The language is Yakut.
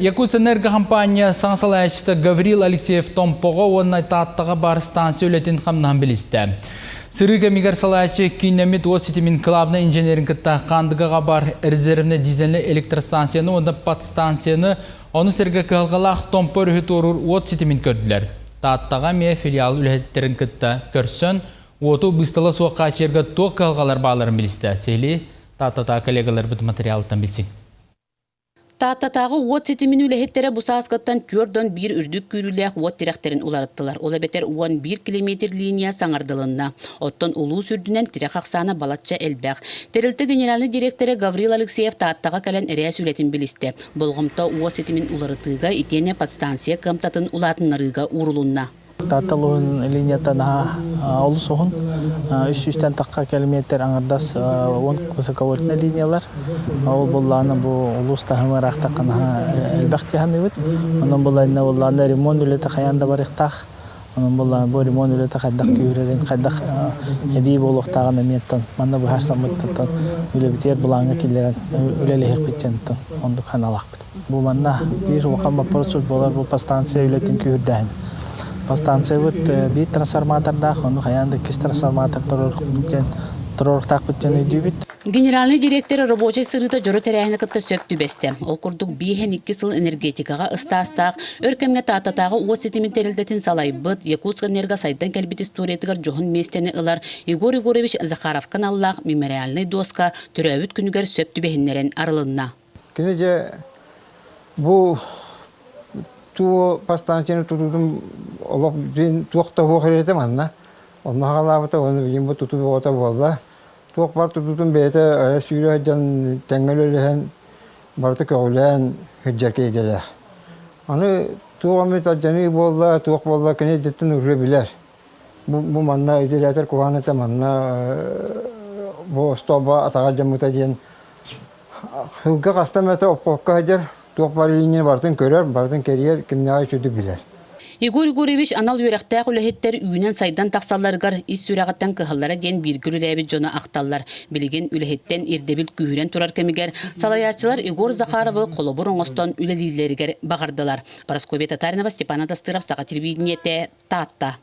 Якутсэнерго хампаанньа саҥа салайааччыта Гаврил Алексеев Томпоҕо уонна Тааттаҕа баар станция үлэтин хамнаһын билистэ. Сырыы кэмигэр салайааччы кииннэммит уот ситимин кылаабынай инженерин кытта Хаандыгаҕа баар резервнэй дизельнэй электростанцияны уонна подстанцияны, ону сэргэ кыһалҕалаах Томпо өрүһү туоруур уот ситимин көрдүлэр. Тааттаҕа эмиэ филиал үлэһиттэрин кытта көрсөн, уоту быыстала суох хааччыйарга туох кыһалҕалар баалларын билистэ. Сиһилии Тааттатаа коллегаларбыт материалыттан билсиҥ. Тааттатааҕы уот ситимин үлэһиттэрэ бу сааскыттан 41 үрдүк күүрүүлээх уот тирэхтэрин уларыттылар. Ол эбэтэр 11 километр линия саҥардылынна. Оттон улуус үрдүнэн тирэх ахсаана балачча элбэх. Тэрилтэ генеральнай дириэктэрэ Гаврил Алексеев Тааттаҕа кэлэн эрээс үлэтин билистэ. Болҕомто уот ситимин уларытыыга итиэннэ подстанция кыамтатын улаатыннарыыга уурулунна. Таатта улууһун линията наһаа олус уһун. Үс сүүстэн тахха километр аҥардас уон высоковольтнай линиялар. Ол буллаана бу улуус таһымы ыраахтахха наһаа элбэх дьаһаныыбыт. Онон буллаана буллаана ремонт үлэтэ хайаан да барыахтаах. Онон буллаана бу ремонт үлэтэ хайдах күүһүрэрин, хайдах эбии буолуохтааҕын эмиэттэн манна быһаарсаммыттан үлэбитигэр былааҥҥа киллэрэн үлэлэһиэхпит диэн оннук санаалаахпыт. Бу манна биир улахан боппуруос буолар бу подстанция үлэтин күүһүрдээһин. Подстанциябыт биир трансформатордаах, ону хайаан да иккис трансформатор туруоруохтаахпыт диэн өйдүүбүт. Генеральнай директор рабочай сырыыта дьоро тэрээһини кытта сөп түбэстэ. Ол курдук биэһэн икки сыл энергетикаҕа ыстаастаах, өр кэмҥэ Тааттатааҕы уот ситимин тэрилтэтин салайбыт, Якутскэнерго сайдан кэлбит историятыгар дьоһун миэстэни ылар Егор Егорович Захаровка аналлаах мемориальнай дуоска төрөөбүт күнүгэр сөп түбэһиннэрэн арылынна. Кини дьэ бу туу подстанцияны тутуутун олох дьин туох да суох этэ манна. Онно хаалаабыта уонна билигин бу тутуу бөҕөтө буолла. Туох бар тутуутун бэйэтэ сүүрэ сылдьан тэҥҥэ үлэлэһэн барыта көҕүлээн сылдьар киһи Аны туох эмит алдьаныы буолла, туох буолла кини дьиттэн уже билэр. Бу, бу манна итилээтэр куһаҕан этэ манна бу остообо атаҕа дьаммыта диэн Сылга хаста эмэтэ обкуопка сылдьар, туох баар линия барытын көрөр, барытын кэрийэр, кимнээҕи үчүгдүк билэр. Егор Егорович анал үөрэхтээх үлэһиттэр үүнэн-сайдан тахсалларыгар ис сүрэҕиттэн кыһаллара диэн бииргэ үлэлээбит дьоно ахталлар. Билигин үлэһиттэн ирдэбил күүһүрэн турар кэмигэр салайааччылар Егор Захаровы холобур оҥостон үлэлииллэригэр баҕардылар. Парасковья Татаринова, Степан Адастыров, Саха телевидениетэ, Таатта.